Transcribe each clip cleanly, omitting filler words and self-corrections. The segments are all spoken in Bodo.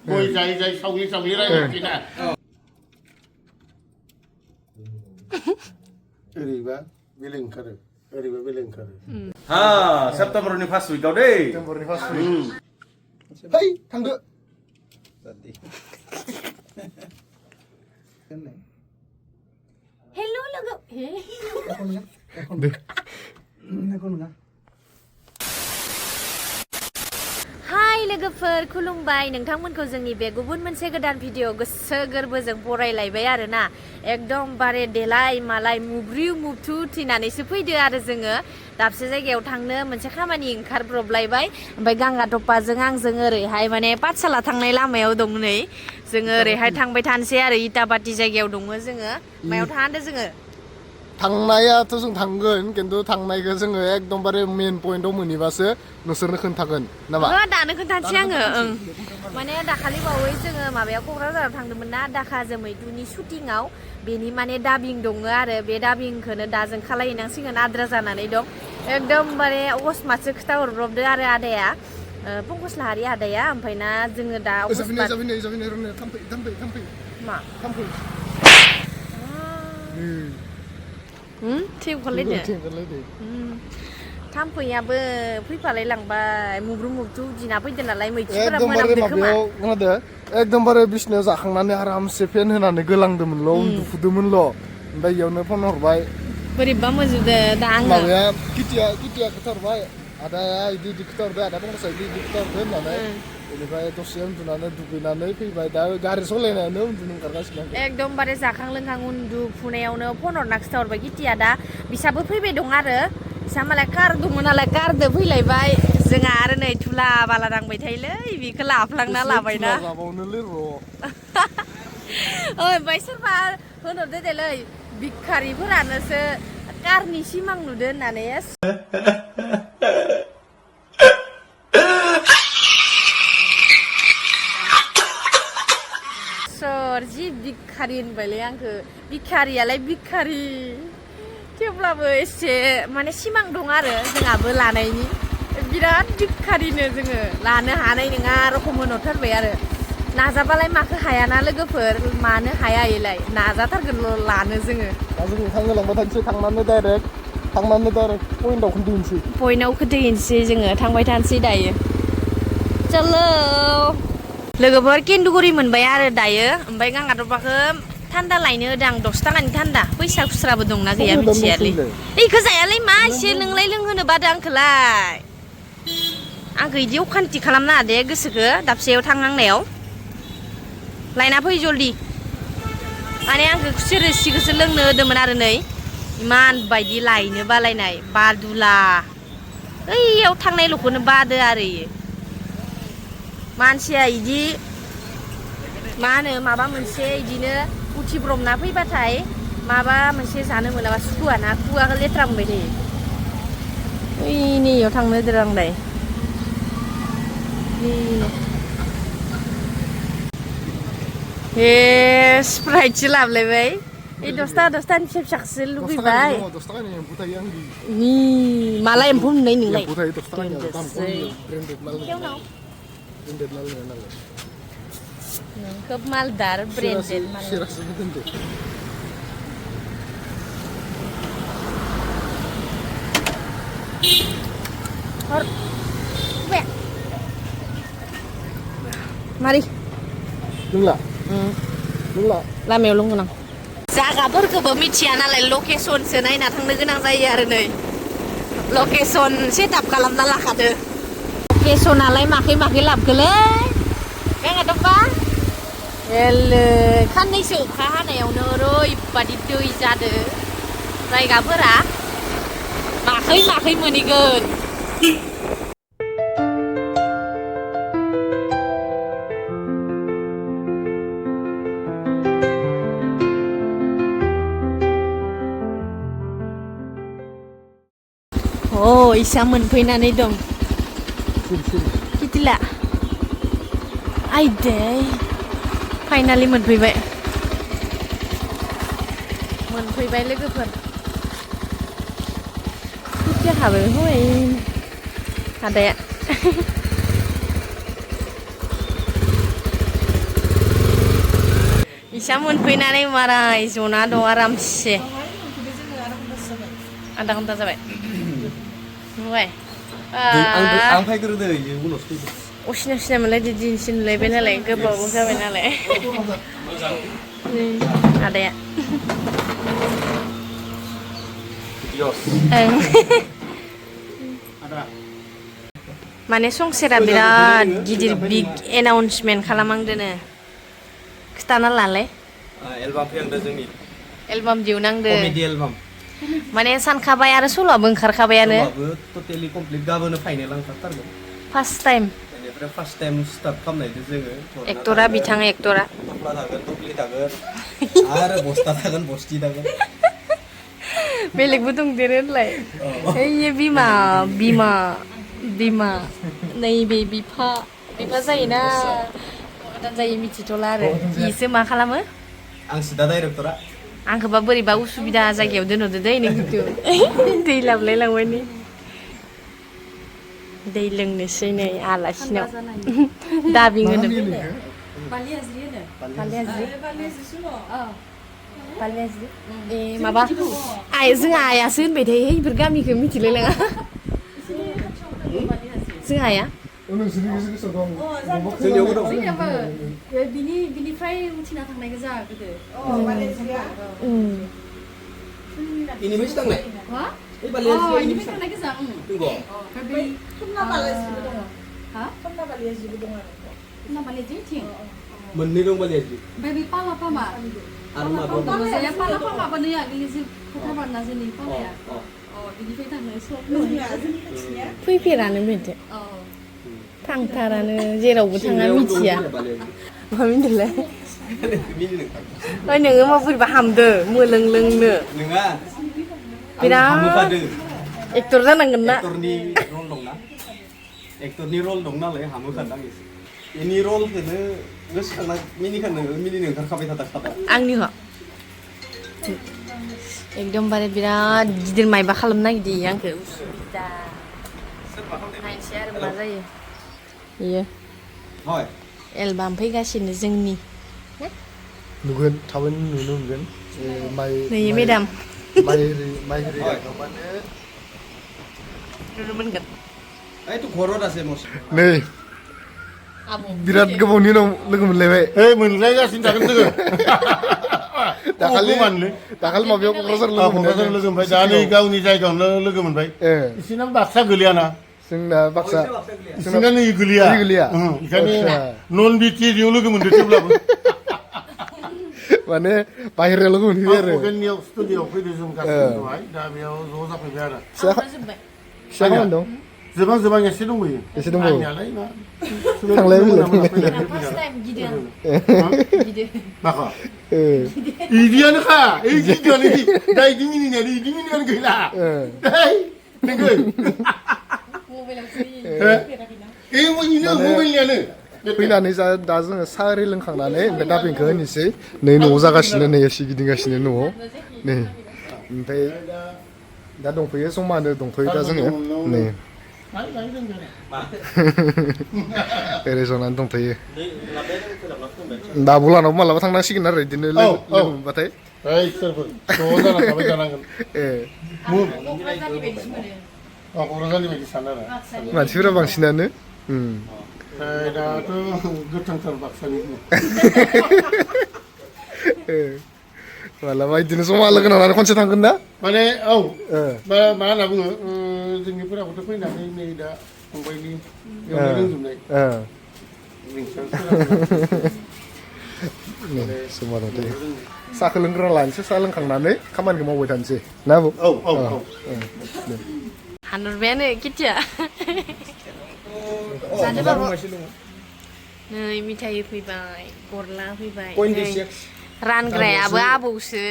गय जायै जायै सावै सावै रायज्लायनोसै ना ओरैबा बेलेग ओंखारो ओरैबा बेलेग ओंखारो सेप्तेम्बरनि फार्स्ट उइकआव दै सेप्तेम्बरनि फार्स्ट उइक है थांदो हेल' लोगो हाय लोगोफोर खुलुमबाय नोंथांमोनखौ जोंनि बे गुबुन मोनसे गोदान भिडिअ गोसो गोरबोजों बरायलायबाय आरोना एकदमबारे देलाय मालाय मुब्रिउ मुबथु उथिनानैसो फैदो आरो जोङो दाबसे जायगायाव थांनो मोनसे खामानि ओंखारब्रबलायबाय ओमफ्राय गांगा टप्पाजों आंजों ओरैहाय माने पाठशाला थांनाय लामायाव दं नै जोङो ओरैहाय थांबाय थानोसै आरो इटाबाटी जायगायाव दङ जोङो मायाव थाङा होनदों जोङो थांनायाथ' जों थांगोन खिन्थु थांनायखौ जोङो एकदमबारे मेन पइन्टआव मोनहैबासो नोंसोरनो खोन्थागोन नामा दानो खोन्थानोसै आङो माने दाखालि बावै जोङो माबायाव क'क्राझाराव थांदोंमोन ना दाखा जोमैदुनि शुटिंआव बेनि माने डाबिं दङ आरो बे डाबिंखौनो दा जों खालायहैनांसिगोन आद्रा जानानै दं एकदमबारे अकस्मातसो खोथा हरब्रबदो आरो आदाया पंकज लाहारि आदाया ओमफ्राय ना जोङो दा मा थाम्फैयाबो फैफालाय लांबाय मुब्रु मुब्रु दिना फैदो नालाय मैखिफोरा मोनामदो खोमा एकदमबारे बिसनायाव जाखांनानै आरामसे फेन होनानै गोलांदोंमोनल' उन्दुफुदोंमोनल' ओमफ्राय इयावनो फन हरबाय बोरैबा मोजोबदो दा आङो माबाया किटिया खोथा हरबाय आदाया इदि खोथा हरबाय आदा पंकजआ इदि खोथा हरदो होननानै बेनिफ्राय दसे उन्दुनानै दुगैनानै फैबाय दा गारि सालायनायावनो उन्दुनो ओंखारगासिनो एकदमबारे जाखां लोंखां उन्दुफुनायावनो फन हरना खिथाहरबाय किटिया दा बिसाबो फैबाय दं आरो बिसा मालाय कार दंमोन नालाय कारदो फैलायबाय जोंहा आरो नै थुला बाला नांबाय थायोलै बेखौ लाफ्लांना लाबायना ओमफ्राय सोरबा होनहरदो देलै भिखारिफोरानोसो कारनि सिमां नुदो होननानै जि भिखारि होनबायलै आंखो भिखारियालाय भिखारि थेवब्लाबो एसे माने सिमां दं आरो जोंहाबो लानायनि बिराद भिखारिनो जोङो लानो हानाय नङा रखम होनहरथारबाय आरो नाजाबालाय माखो हायाना लोगोफोर मानो हाया इलाय नाजाथारगोनल' लानो जोङो दा जों थांलांबाय थानोसै थांनानै डाइरेक्ट पइन्टआव खोन्थाहैनोसै जोङो थांबाय थानोसै दायो चलो लोगोफोर केन्दुगुरि मोनबाय आरो दायो ओमफ्राय गांगा टप्पाखौ थान्दा लायनो होदों आं 10 थाखानि थान्दा फैसा खुस्राबो दंना गैया मिथियालै इखौ जायालै मा एसे लोंलाय लोंहोनो बादो आंखौलाय आंखौ इदि अखान्थि खालामना दे गोसोखौ दाबसेयाव थांनांनायाव लायना फै जल्दि माने आंखौ खुसेर रोसिखौसो लोंनो होदोंमोन आरो नै इमान बायदि लायनो बालायनाय बादुला ओइयाव थांनायल'खौनो बादो आरो इयो मानसिया इदि मा होनो माबा मोनसे इदिनो उथिब्रबना फैबाथाय माबा मोनसे जानो मोनाबा सुखुवाना खुगाखौ लेथ्रा मोनबाय थायो ओइ नैयाव थांनो होदों आंलाय हे स्प्राइटसो लाबोलायबाय ओइ 10 थाखानि फिसा फिसाखौसो लुगैबाय माला एम्फौ नुनाय नोंलाय खोब मालदार ब्रेन्डेड मारि लोंला लामायाव लोंगोन आं जागाफोरखौबो मिथिया नालाय लकेसनसो नायना थांनो गोनां जायो आरो नै लकेसन सेटआप खालामना लाखादो लकेसनालाय माखै लाबोगोलै गांगा टप्पा साननैसो अखा हानायावनो ओरैबादि दै जादो जायगाफोरा माखै मोनहैगोन इसा मोनफैनानै दं किटिला आइदै फाइनालि मोनफैबाय लोगोफोर किटियाहाबो हय आदाया इसा मोनफैनानै माराय जना दं आरामसे आधा घन्टा जाबाय नुबाय आं फैग्रोदो उनावसो फैदो असिना असिना मोनलायदो दिनैसो नुलायबाय नालाय गोबाव जाबाय नालाय आदाया माने संसेरा बिराद गिदिर बिग एनाउन्समेन्ट खालामहांदोनो खिथाना लालाय एलबाम फैहांदो जोंनि एलबाम दिहुनहांदो कमेडि एलबाम माने सानखाबाय आरो सल'आबो ओंखारखाबायानो टटेलि कमप्लिट गाबोनो फाइनेल ओंखारथारगोन फार्स्ट टाइम बेनिफ्राय फार्स्ट टाइम स्टार्ट खालामनायदो जोङो एक्टरा बिथाङा एक्टरा थफ्ला थागोन टपलि थागोन आरो बस्ता थागोन बस्ति थागोन बेलेगबो दंदेरो होनलाय ओइ बिमा बिमा बिमा नैबे बिफा जायोना गोदान जायो मिथिथ'ला आरो बिसो मा खालामो आं सिदा डाइरेक्टरा आंखौबा बोरैबा उसुबिदा जायगायाव दोनहरदो दै नों खिन्थु दै लाबलाय लांबाय नै दै लोंनोसै नै आलासिनाव दाबिं होनो ए माबा जोंहा आइयासो होनबाय थायो बेफोर गामिखौ मिथिलाय लाङा जोंहा आइया बिनिफ्राय उथिना थांनाय गोजा गोदो इनिफ्रायसो थांनाय इनिफ्राय थांनाय गोजा मोननै दं बालियाजि ओमफ्राय बे पाला पामा आरो माबा पाला पामाबो नै आगोलनि जे फोथार बारना जोंनि पालाया बिनिफ्राय थांनाय फैफेरानो बेदो थांथारानो जेरावबो थाङा मिथिया मा मिन्थिलाय ओइ नोङो मा बोरैबा हामदो मोलोंलोंनो नोङा बिराद एक्टर जानांगोन ना एक्टरनि रल दं नालाय हामोखादां एसे एनि रलखौनो गोसोखांना मिनिनो ओंखारखाबाय थादों आंनि ह एकदमबारे बिराद गिदिर मायबा खालामनो नागिरदों आंखौ उसुबिदा नायनोसै आरो मा जायो इयो एलबाम फैगासिनो जोंनि नुगोन थाबैनो नुनो मोनगोन नै मेडाम माइहेरि गायखांबानो नुनो मोनगोन नै बिराद गोबावनि उनाव लोगो मोनलायबाय मोनलायगासिनो थागोन जोङो दाखालि माबायाव क'क्राझार लोगो मोनबाय दा नै गावनि जायगायावनो लोगो मोनबाय बिसिना बाक्सा गोलैयाना जोंना बाक्सा बिसिना नै गोलैया ओंखायनो नन बिटिआरियाव लोगो मोनदो थेवब्लाबो माने बाहेरायाव लोगो मोनहैबाय आरो हटेलनियाव स्टुडिअ'आव फैदो जों गासिबो दहाय दा बेयाव ज' जाफैबाय आरो फिसा खामानि दं जोबां एसे दंबायो आंनियालाय मा थांलाय माखा इदियानोखा ओइ गिदियानो दा इदि मिनिनायानो गैला नोंगो मबाइलनियानो फैनानै दा जोङो साहा ओरै लोंखांनानै ओमफ्राय दाबिंखौ होनोसै नै न'आव जागासिनो नै एसे गिदिंगासिनो न'आव नै ओमफ्राय दा दंफैयो जमानो दंफैयो दा जोङो नै ओरै जनानै दंथ'यो दाबो लानावबो मालाबा थांनांसिगोन आरो बिदिनो लोगो मोनबाथाय क'क्राझारनि बायदि सानो आरो मानसिफोरा बांसिनानो दाथ' गोथांथार बाक्सानि मालाबा बिदिनो जमा लोगो नांनानै खनसे थांगोन ना माने मा होनना बुङो जोंनिफोराबोथ' फैनानै नै दा फंबायनि रोंजोबनाय साहाखौ लोंग्रा लानोसै साहा लोंखांनानै खामानिखौ मावबाय थानोसै ना हानहरबायानो केटिया नै मिथाइ फैबाय गरला फैबाय रानग्रायाबो आबौसो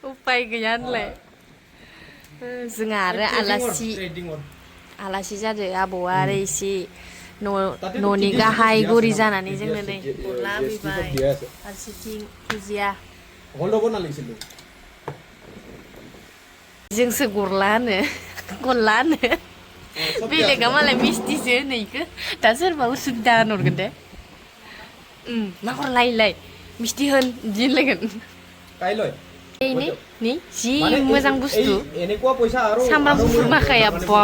उपाय गैया होनलाय जोंहा आरो आलासि जादों आबौआ आरो इसे न'नि गाहाय गुरि जानानै जोंनो नै गरला फैबाय फारसेथिं भुजिया जोंसो गरला होनो बेलेगा मालाय मिस्टिसो होनो इखो दा सोरबा उसुबिदा होनहरगोन दे नाहरलायलाय मिस्टि होन बिदि होनलायगोन काइलय नै जि मोजां बुस्थु এনেকুৱা পয়সা আৰু सामब्राम गुफुर माखाया बा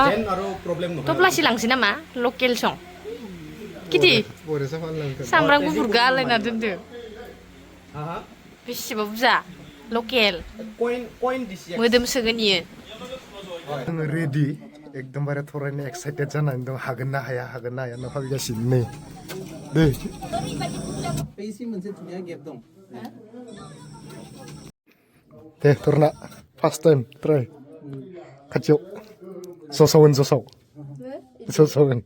जेन আৰু प्रब्लेम নহয় थफ्लासे लांसै नामा लकेल सं किति बरेसा फानलांखो सामब्राम गुफुर गालायना दोनदो हा हा बेसेबा बुरजा लकेल कइन दिसि मोदोम सोगोन इयो जोङो रेडि एकदमबारे थरायनो एक्साइटेड जानानै दं हागोन ना हाया होनना भाबिगासिनो नै दे एसे मोनसे दुनिया गेप दं दे थरना फार्स्ट टाइम ट्राय खाथियाव जसावगोन जसावगोन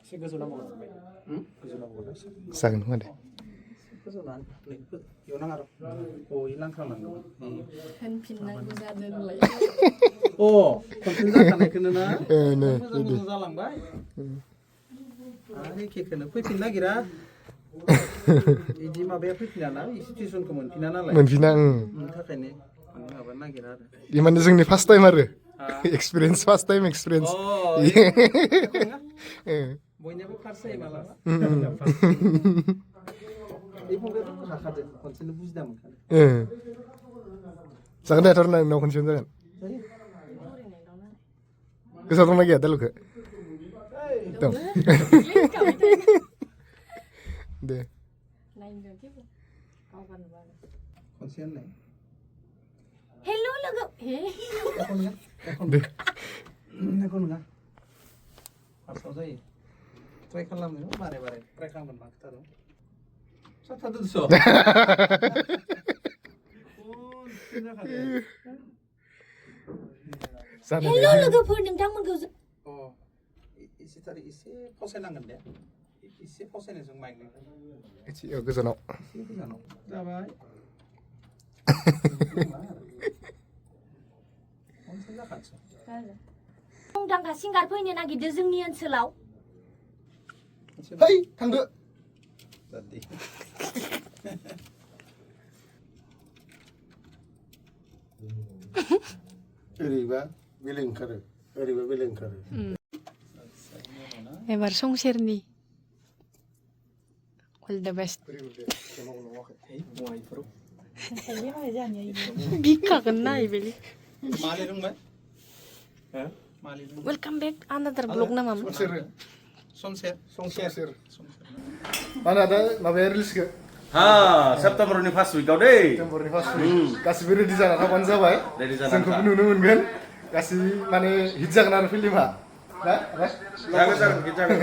एसे गोजौ नांगौ जागोन खोमा दे एवनां आरो अ इलांखानांगौ होनफिननांगौ जादोंलाय अ कन्टेन्ट जाखानायखौनो ना नै मोजां जालांबाय आरो एखेखौनो फैफिन नागिरा इदि माबाया फैफिना ना सिचुएसनखौ मोनफिना नालाय मोनफिना थाखायनो माबा नागिरा आरो बे माने जोंनि फार्स्ट टाइम आरो एक्सपिरियेन्स फार्स्ट टाइम एक्सपिरियेन्स बयनियाबो फार्स्ट जायो मालाबा এই फंबायाबो हाखादो खनसेनो बुजिना मोनखादो जागोन दे थरना उनाव खनसेनो जागोन गोसोआव दंना गैया दालुखौ दं दे खनसे होननाय हेल' लोगो हे दे एख' नङा फार्स्टआव जायो ट्राइ खालामनो बारे ट्राइ खालामगोन मा खोथा दं साथादोंस' हेल' लोगोफोर नोंथांमोनखौ अ एसे थारि एसे फसायनांगोन दे एसे फसायनो जों माइकनिफ्राय एसे गोजानाव एसे गोजानाव जाबाय खनसे जाखानोसै मुंदांखा सिंगार फैनो नागिरदों जोंनि ओनसोलाव है थांदो ओरैबा बेलेग ओंखारो ओरैबा बेलेग ओंखारो एबार संसेरनि अल द बेस्ट बिखागोन ना इबेलि माले रोंबाय हो माले रोंबाय वेलकाम बेक आनादार ब्लग नामा संसेर mana ada माबाया रिल्सखौ हा सेप्तेम्बरनि फार्स्ट उइकआव दै सेप्तेम्बरनि फार्स्ट उइक गासिबो रेडि जाना थाबानो जाबाय जोंखौबो नुनो मोनगोन गासिबो माने हिट जागोन आरो फिल्मा ना जागोन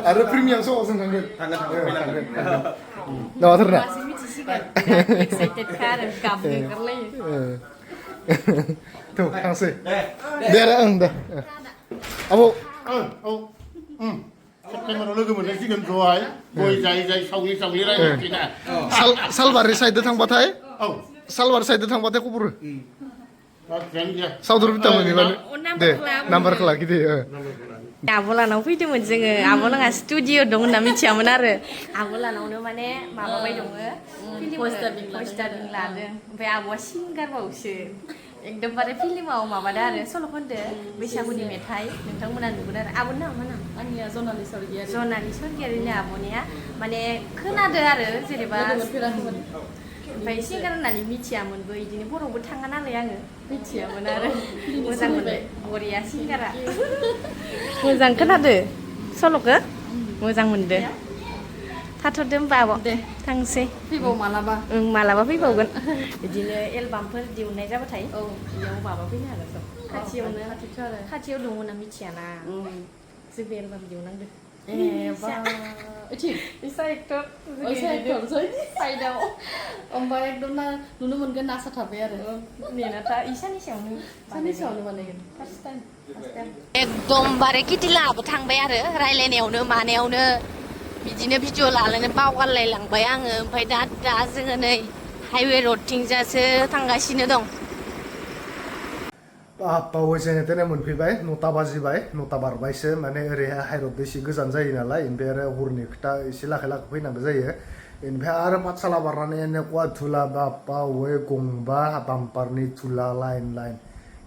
आरो प्रिमियाम समाव जों थांगोन थांगोन दावाथारना मासे मिथिसिगोन एक्साइटेड खा आरो गाबनो ओंखारलायो tuh थांसै दे आरो ओं दे आबौ सेप्तेम्बराव लोगो मोनलायसिगोन ज'हाय गय जाय सावरि रायज्लायनोसै ना सालबारि साइडजों थांबाथाय सालबारि साइडजों थांबाथाय खबर सावदुर बिथांमोननि दे नाम्बारखौ लाखिदे आब'लानाव फैदोंमोन जोङो आब'लाङा स्टुडिअ दं होनना मिथियामोन आरो आब'लानावनो माने माबाबाय दङ पस्टारिं लादों ओमफ्राय आब'आ सिंगारबावसो एकदमबारे फिल्माव माबादो आरो सल' खनदो बैसागुनि मेथाइ नोंथांमोना नुगोन आरो आब'नि नामा नाम आंनिया जनालि सरगियारि जनालि सरगियारिनि आब'निया माने खोनादो आरो जेनेबा ओमफ्राय सिंगार होननानै मिथियामोनबो बिदिनो बर'बो थाङा नालाय आङो मिथियामोन आरो मोजां मोनबाय बरिया सिंगारा मोजां खोनादो सल'खौ मोजां मोनदो थाथ'दो होमबा आब' दे थांसै फैबाव मालाबा मालाबा फैबावगोन बिदिनो एलबामफोर दिहुननाय जाबाथाय औ बेयाव माबा फैनो हागोन सब खाथियावनो खाथिथ' आरो खाथियाव दङ होनना मिथियाना जोंबो एलबाम दिहुननांदो इसा एक्टर साइडआव ओमफ्राय एकदम नुनो मोनगोन नासा थाबाय आरो नेना था इसानि सायावनो बानायगोन फार्स्ट टाइम एकदमबारे किटिलाबो थांबाय आरो रायलायनायावनो मानायावनो बिदिनो भिडिअ लालायनो बावगारलायलांबाय आङो ओमफ्राय दा जोङो नै हाइवे रडथिंजासो थांगासिनो दं बावैसो तेने मोनफैबाय 9ता बाजिबाय 9ता बारबायसो माने ओरैहाय हाइरड एसे गोजान जायो नालाय ओमफ्राय आरो हरनि खोथा एसे लाखै फैनांगौ जायो ओमफ्राय आरो पाठशाला बारनानै এনেকুৱা धुला बाप्पा वे गंबा बाम्पारनि धुला लाइन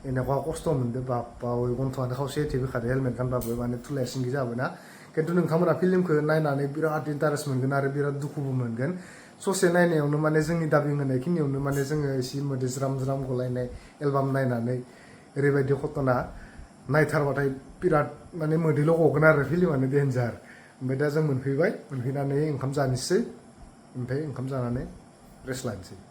এনেকুৱা खस्थ' मोनदों बाप्पा वे गन्थ'आनो खावसे थेबोखादो हेलमेट गानबाबो माने धुलाया सिंगि जाबायना खिन्थु नोंथांमोना फिल्मखौ नायनानै बिराद इन्टारेस्ट मोनगोन आरो बिराद दुखुबो मोनगोन ससे नायनायावनो माने जोंनि दाबिं होनायखिनियावनो माने जोङो एसे मोदै ज्राम ज्राम गलायनाय एलबाम नायनानै ओरैबायदि घटना नायथारबाथाय बिराद माने मोदैल' गगोन आरो फिल्मानो डेन्जार ओमफ्राय दा जों मोनफैबाय मोनफैनानै ओंखाम जानोसै ओमफ्राय ओंखाम जानानै रेस्ट लानोसै